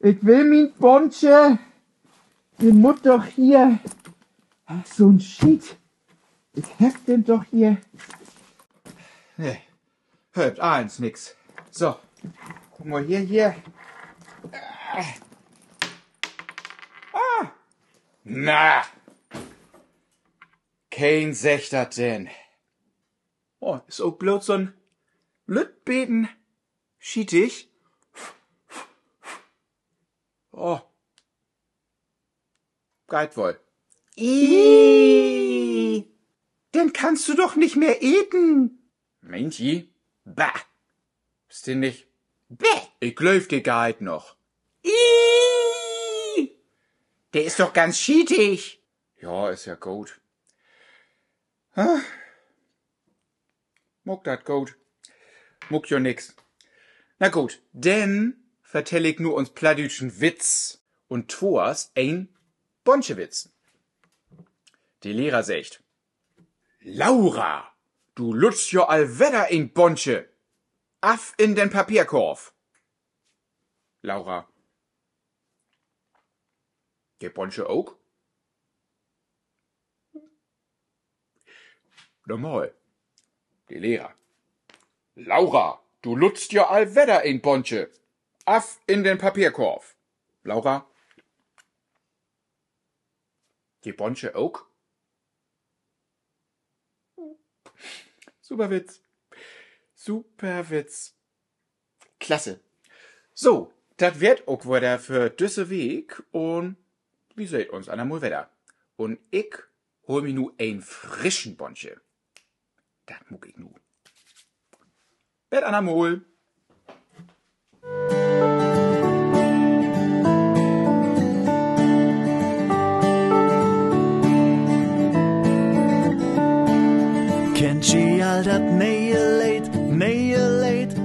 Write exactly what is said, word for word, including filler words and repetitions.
Ik will mien Bonsche. De mutt doch hier. Ach, so'n Schiet. Ik heff den doch hier. Nee, helpt allens nix. So, kiek mal hier, hier. Ah. Na, keen seggt dat denn? Oh, is ok bloot so'n lütt beten schietig. Oh, geiht woll. Ih, denn kannst du doch nich mehr eten. Meent ji? Bah. Is de nich? Bäh. Ik glööv, de geiht noch. Ih, de is doch ganz schietig. Ja, is ja goot. Maakt dat goot. Maakt jo nix. Na goot, denn vertell ik nu uns plattdüütschen Witz. Un twoors en Bonschewitzen. De Lehrer seggt: Laura, du luttst jo al wedder en Bonsche. Af in den Papierkorf. Laura: De Bonsche ok? Nochmal. De Lehrer: Laura, du luttst jo al wedder en Bonsche. Af in den Papierkorf. Laura: De Bonsche ok? Super Witz. Super Witz. Klasse. So, dat weer 't ok wedder för düsse Week un wi seht uns annermal wedder. Un ik hool mi nu en frischen Bonsche. Dat maak ik nu. Bet annermal. Kennt ji all dat ne'e Leed, ne'e Leed?